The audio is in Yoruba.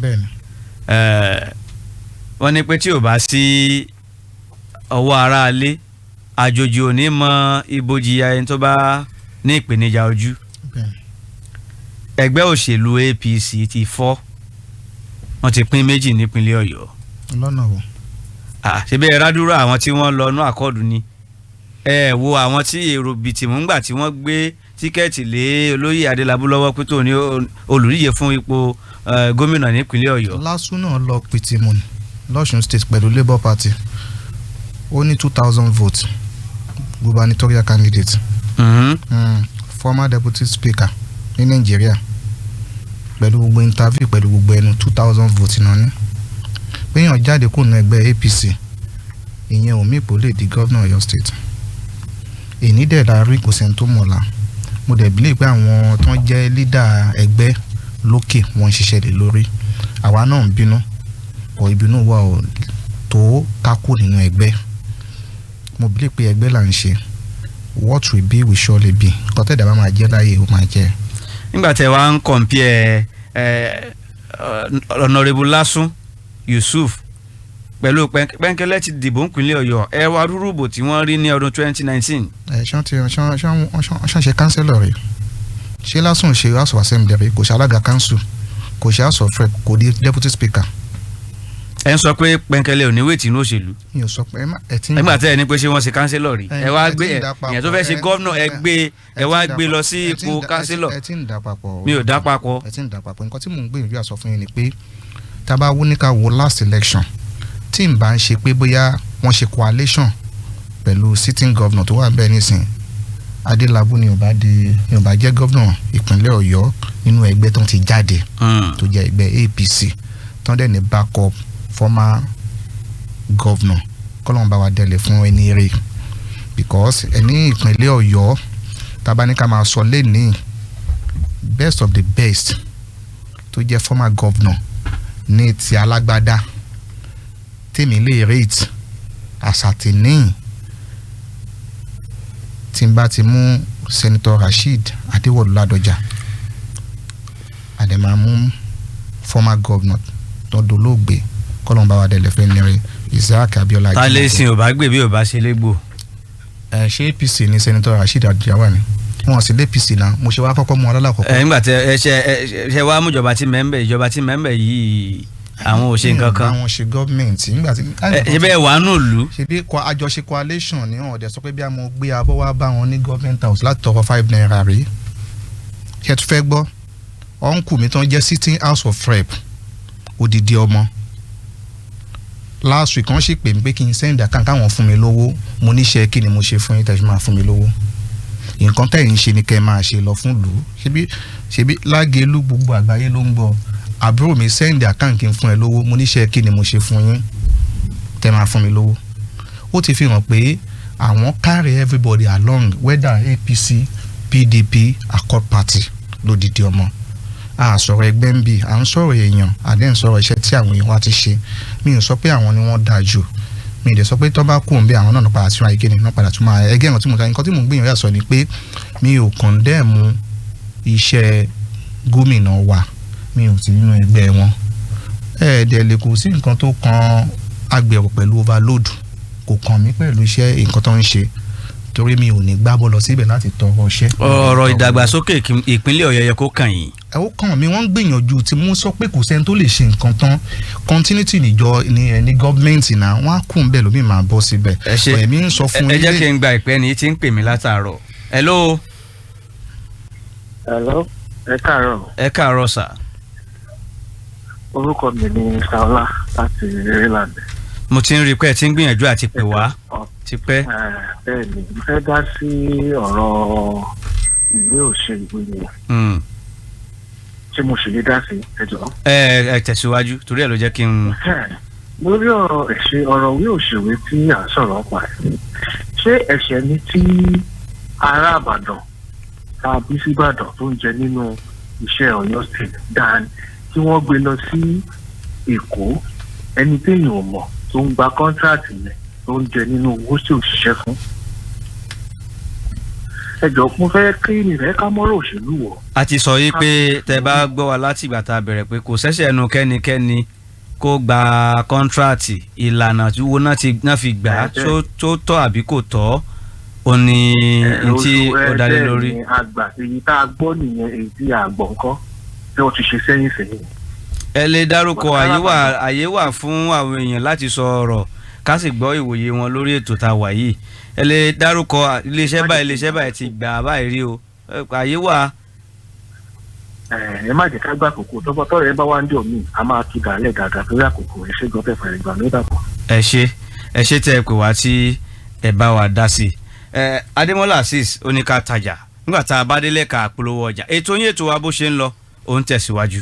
Bẹ́ẹ̀ni. Wọ́n ní pé tí ò bá sí ọwọ́ aráalé, àjòjì ò ní mọ ibojì ẹni tó bá ní ìpèníjà ojú. Ẹgbẹ́ òṣèlú APC ti fọ́, wọ́n ti pín méjì nípínlẹ̀ Ọ̀yọ́. Lọ́nà wo? Ah, ṣe bẹ́ẹ̀ rádúrà àwọn tí wọ́n lọ nú Accord ni. Ẹ wo àwọn tí èrò bìtìmù ńgbà tí wọ́n gbé ticket lé olóyè Adélábù lọ́wọ́ pé tó ní olùdíje fún ipò gómìnà nípínlẹ̀ Ọ̀yọ́. LASU náà lọ pìtìmù lọ́sùn State pẹ̀lú Labour Party, ó ní 2,000 votes, gubernatorial candidate, former deputy speaker ní Nàìjíríà, pẹ̀lú gbogbo interview, pẹ̀lú gbogbo ẹnu, 2,000 votes náà ní péyàn jáde kúrò nínú ẹgbẹ́ APC. Ìyẹn ò mí ipò lè di gómìnà Ọ̀yọ́ State. Èní dẹ̀ la rí, kò sẹ́ni tó mọ̀la. Mo dẹ̀ believe pé àwọn tó ń jẹ́ leader ẹgbẹ́ lókè, wọ́n ń ṣiṣẹ́ lé lórí. Àwa náà ń bínú kọ, ìbínú wa ò tó kákó nínú ẹgbẹ́. Mo believe pé ẹgbẹ́ là ń ṣe. What will be will surely be. Kọ́tẹ́dà bá máa jẹ́ láyé, ó máa jẹ́. Nígbà tẹ wá ń compare Honourable Lasun Yusuf pẹ̀lú Pẹ́ńkẹ́lẹ́ ti dìbò nípínlẹ̀ Ọ̀yọ́, ẹ wá rúrúbò tí wọ́n rí ní ọdún 2019. Ẹ ṣán ti ṣán ṣán ṣán ṣe councillor rẹ̀? Ṣé Lásùn ṣe House of Assembly rẹ̀? Kò ṣe alága council, kò ṣe House of Rep, kò di deputy speaker. Ẹ ń sọ pé Pẹ́ńkẹ́lẹ́ ò ní wéètì inú òṣèlú. Mi ò sọ pé ẹ má ẹ ti ń Nígbà tẹ́ ẹ ní pé ṣé wọ́n ṣe councillor rí, ẹ wá ẹ gbé ti ń ẹ dà papọ̀, ìyẹn tó fẹ́ ṣe governor, ẹ gbé ẹ wá gbé lọ sí ipò councillor. Ẹ ti ń dà papọ̀. Mi ò dá papọ̀. Ẹ ti ń dà papọ̀. Nǹkan tí mò ń gbìyànjú àsọ fún yín ni pé tá a bá wú ní ká wo last election, tí n bá ń ṣe pé bóyá wọ́n ṣe coalition pẹ̀lú sitting governor tó wà bẹ́ẹ̀ nísìn, Adélábù ni ò bá di, ni ò bá jẹ́ governor ìpínlẹ̀ Ọ̀yọ́ nínú ẹgbẹ́ tó ti jáde, tó jẹ́ ẹgbẹ́ APC, tó ń dẹ̀ ní backup former governor. Kọ́lọ́n bá wa dẹ̀lẹ̀ fún ẹni rè, because ẹni ìpínlẹ̀ Ọ̀yọ́, tá a bá ní ká máa sọ lẹ́nìí, best of the best tó jẹ́ former governor ní ti alágbádá tèmi lè rate àsàtìní, tí n bá ti mú Senator Rasheed Adéwọ̀lú Ládọjà, àdèmà mú former governor tó dolóògbé, kọ́lọ́n bá wa dẹ̀lẹ̀ fẹ́ ní Isaac Abiola. Ta lè sin ò bá gbé bí ò bá ṣe légbò? Ẹ ṣé APC ní Senator Rasheed Adéwà ni? Wọn sì lé APC náà. Mo ṣe wá kọ́kọ́ mú ọ lálàkọ́kọ́. Ẹ nígbà tẹ ẹ ṣe ẹ ṣe wá mú ìjọba tí mẹ́ńbẹ̀, ìjọba tí mẹ́ńbẹ̀ yìí, àwọn ò ṣe nǹkan kan. Àwọn ṣe gọ́ọ̀mẹ̀ntì nígbà tí. Ẹ ṣe bẹ́ẹ̀ wà nù lù. Ṣe bí àjọṣe coalition ni. Wọn ò dẹ̀ sọ pé bí a mọ̀ gbé abọ́ wá bá wọn ní government house láti tọrọ ₦5 rí. Ṣe tún fẹ́ gbọ́? Uncle mi tó ń jẹ́ sitting House of Rep, odidi ọmọ, last week wọ́n sì pè mí pé kí n send account káwọn fún mi lówó. Mo níṣẹ́ kí ni mo ṣe fún yín tẹ̀sí máa fún mi lówó? Nǹkan tẹ̀yìn ṣe ni kẹ́ ẹ máa ṣe lọ fún lù ú. Ṣebí Lágẹ̀lú, gbogbo àgbáyé ló ń gbọ́. Àbúrò mi, send account kí n fún ẹ lówó. Mo níṣẹ́ kí ni mo ṣe fún yín tẹ́ máa fún mi lówó? Ó ti fi hàn pé àwọn carry everybody along, whether APC, PDP, Accord Party lódìdí ọmọ. A sọ̀rọ̀ ẹgbẹ́ ń bì, à ń sọ̀rọ̀ èèyàn, àdé ń sọ̀rọ̀ iṣẹ́ tí àwọn èèyàn wa ti ṣe. Mi ò sọ pé àwọn ni wọ́n dáa jù, mi ì dẹ̀ sọ pé tó bá kú òun bí àwọn náà padà tún ayé kéde náà padà tún máa ẹgẹ́. Nǹkan tí mo nǹkan tí mò ń gbìyànjú àsọ ni pé mi ò condemn iṣẹ́ gómìnà wa, mi ò sí nínú ẹgbẹ́ wọn. Ẹ̀ẹ́dẹ̀ lè kò sí nǹkan tó kan agbèrò pẹ̀lú overload, kò kàn mí pẹ̀lú iṣẹ́ nǹkan tó ń ṣe, torí mi ò ní gbábọ́ lọ síbẹ̀ láti tọrọ iṣẹ́. Ọ̀rọ̀ ìdàgbàsókè ìpínlẹ̀ Ọ̀yọ́ yẹ kó kàn yín. Ẹ ó kàn mí. Wọ́n ń gbìyànjú tí mo sọ pé kò sẹ́ni tó lè ṣe nǹkan tán. Continuity níjọ ní ẹni gọ́ọ̀mẹ̀ntì náà, wọ́n á kùn bẹ́ẹ̀, lómi máa bọ́ síbẹ̀. Ẹ ṣe. Èmi ń sọ fún Ẹ jẹ́ kí n gba ìpẹ́ ni tí ń pè mí látàárọ̀. Hello. Hello, ẹ káàárọ̀. Ẹ káàárọ̀ sà. Orúkọ mi ni Saola láti Maryland. Mo ti ń rí i pé ẹ ti ń gbìyànjú àti pè wá tipẹ́. Bẹ́ẹ̀ ni, mo fẹ́ dá sí ọ̀rọ̀ ìwé òṣèlú yẹn. Ṣé mo sì lè dá sí? Ẹ jọ̀ọ́. Ẹ ẹ tẹ̀síwájú, torí ẹ ló jẹ́ kí n. Lórí ọ̀rọ̀ ẹ̀ṣẹ̀, ọ̀rọ̀ ìwé òṣèwé tí à ń sọ̀rọ̀ pa ẹ̀, ṣé ẹ̀ṣẹ̀ ni tí ará Ìbàdàn tá a bí sí Ìbàdàn tó ń jẹ nínú iṣẹ́ Ọ̀yọ́ State dan tí wọ́n gbé lọ sí Èkó, ẹni téèyàn ò mọ̀ tó ń gba contract yẹn, tó ń jẹ nínú owó tí ò ṣiṣẹ́ fún? Ẹ jọ, mo fẹ́ kí nìfẹ́ ká mọ́rọ̀ òṣèlú wọ̀. A ti sọ yìí pé tẹ bá gbọ́ wa láti ìgbà tá a bẹ̀rẹ̀ pé kò sẹ́sẹ̀ ẹnu kẹ́nikẹ́ni kó gba contract. Ìlànà tí wo náà ti náà fi gbà á, tó tọ́ àbí kò tọ́, ó ní n tí ó dá lé lórí. Bẹ́ẹ̀ ni, àgbà èyí tá a gbọ́ nìyẹn. Èyí tí a gbọ́ ńkọ́ tí wọ́n ti ṣe sẹ́yìn sẹ́yìn? Ẹ lè dárúkọ. Àyè wà fún àwọn èèyàn láti sọ ọ̀rọ̀, ká sì gbọ́ ìwòye wọn lórí ètò tá a wà yìí. Ẹ lè dárúkọ iléeṣẹ́ báyìí, iléeṣẹ́ báyìí ti gbà á báyìí rí o. Àyè wà. Ẹ má jẹ́ ká gbà àkókò tọ́gbọ́ tọ́rọ̀ ẹ bá wá ń dì mí, a máa tú dàálẹ̀ dáadáa torí àkókò. Ẹ ṣé gan fẹ́ fàyè gbà mí, dàpọ̀. Ẹ ṣé, ẹ ṣé tẹ ẹ pè wá tí ẹ bá wa dá sí i. Ẹ Adémọ́lá Azeez, ó ní ká tajà nígbà tá a bá délé ká polówó ọjà. Ètò yín, ètò wa, bó ṣe ń lọ, ó ń tẹ̀síwájú.